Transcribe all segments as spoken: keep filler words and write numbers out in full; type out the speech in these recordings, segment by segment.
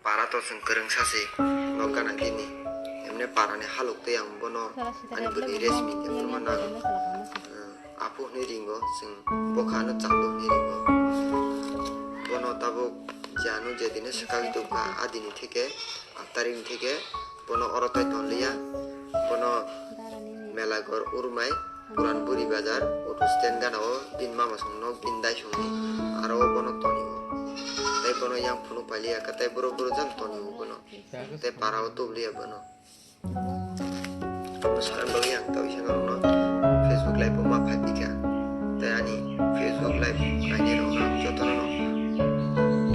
Para to chwng kwrwngsa se, nok gana gini. Emne para ni halok tei ang bono ani bwrwi Resmi ni phuru ma nang. Apu hwnwi ringo chwng bokha ano chandu hwnwi ringo. Bono tabuk je ano je dine swkagwi tubukha a dini theke, a tarikni theke bono oro tai tonliya. Bono Melagor Urmai, Puran Buri Bazar, auto stand gana o bini mama song nok, bini dai song ni aro o bono tonio. Tai bono yang phunuk pailiya kha, tai boro boro jang tonio bono. Tai para o tubliya bono. Bono saran bagwi ang tawisa norokno Facebook live o ma phai phi kha. Tai ani Facebook live kainwi rok ang jotono no,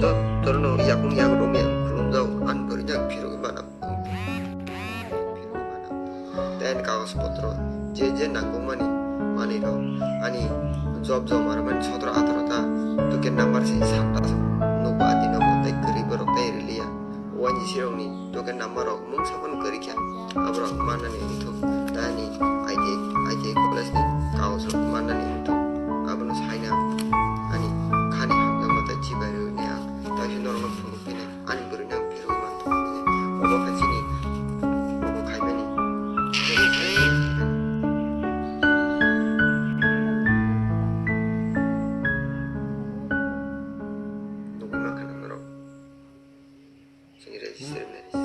jotono no yakung yakung rok yang khulumjao, ani bwrwi no ang phirogwi mana. Tai ani kagoj potro je je nangkukmani manwi rok ani job joma rwmani sotro ataro ta token number se satta nugo ati nogo tai kwrwi borok tai rwliya. Waini sirokni token number rok mungsa phano kwrwi kha. Aborok mannani wngthok. Tani I T I, I T I college ni kagoj rok mannani wngthok. Abono saina ani khani hamjakma tei chibai rwui nai ang. Tei norokno phunuk phini ani bwrwi no ang phirwi manthok. Obo khe chini obo khaimani. Nugui mankha norok. Chini register marriage.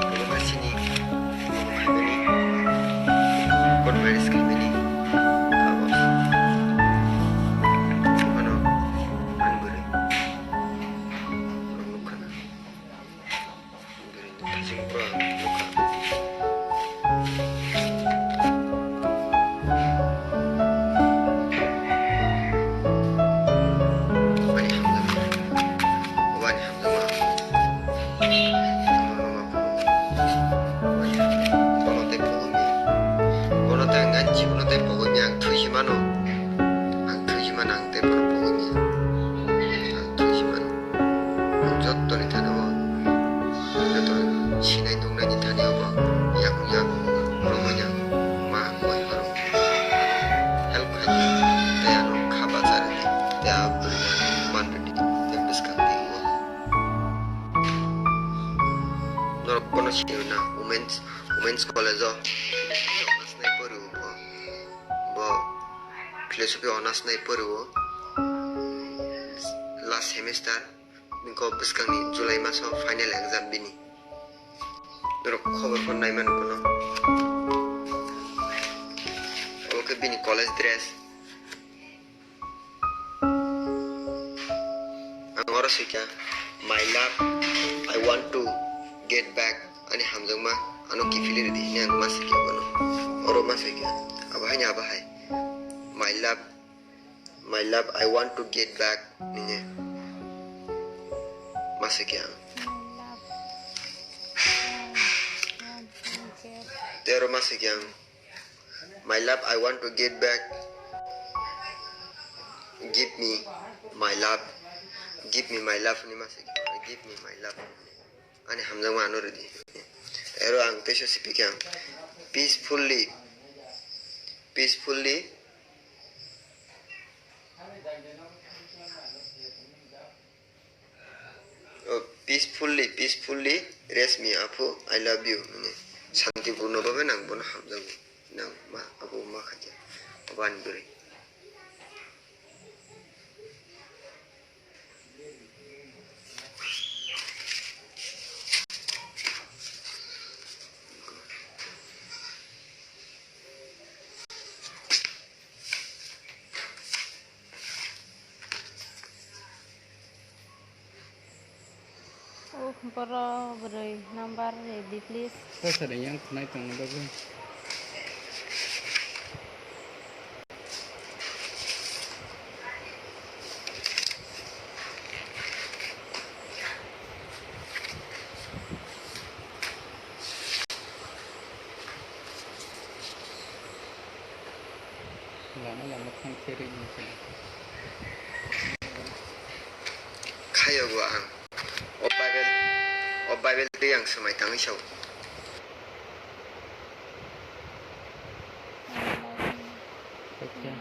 Obo kha chini, obo khaimani, court marriage khaimani kagoj. Obo phano ani bwrwi borok nukha na. Bwrwi ni thaichung pura nukha. Ani hamjakma, obo ani hamjakma. Bono tei pogwi maya. Bono tei ang ani jibono tei pogwi maya, ang thwi se mano. Ang thwi se mano, ang tei bono pogwi maya. Ang thwi se mano. Ang jottoni thani o, joto sinai nuknaini thani o bo yakung yak romwi no ma koi pharo help khai di, tei ano kha bacha rwdi, tei a bwrwi no man rwdi, tei bwskang twi o. Norok bono siniwi na Women's, Women's College o honours nai pori o bo. Bo philosophy honours nai pori o. Last semester niko bwskangni July maso final exam bini. Norok khobor phano nai mano bono. Obo khe bini college dress. Ang oro swikha, "My love, I want to get back." Ani hamjakma, ano kiphilwi rwdi hwnwi ang ma swikha bono. Oro ma swikha, abo haino abo hai, "My love, my love, I want to get back," hwnwi. Ma swikha ang. Tei oro ma swikha ang. "My love, I want to get back. Give me my love. Give me my love," hwnwi ma swikha. "Give me my love." Ani hamjakma ano rwdi. Ero ang teisa sipikha ang. Peacefully. Peacefully. Oh, peacefully, peacefully, Resmi aphu, I love you. Mane, santipurno bhabe nang bono hamjago. Nang ma, abo ma khaja. Abo ani bwrwi. Boro bwrwi number redi, please. Kok sari yang khwnai tongno bagwi. Lama lama thang khe ri wngkha. Khayogo ang. O Bible, o Bible twi ang swmai tangwi sao. Acha.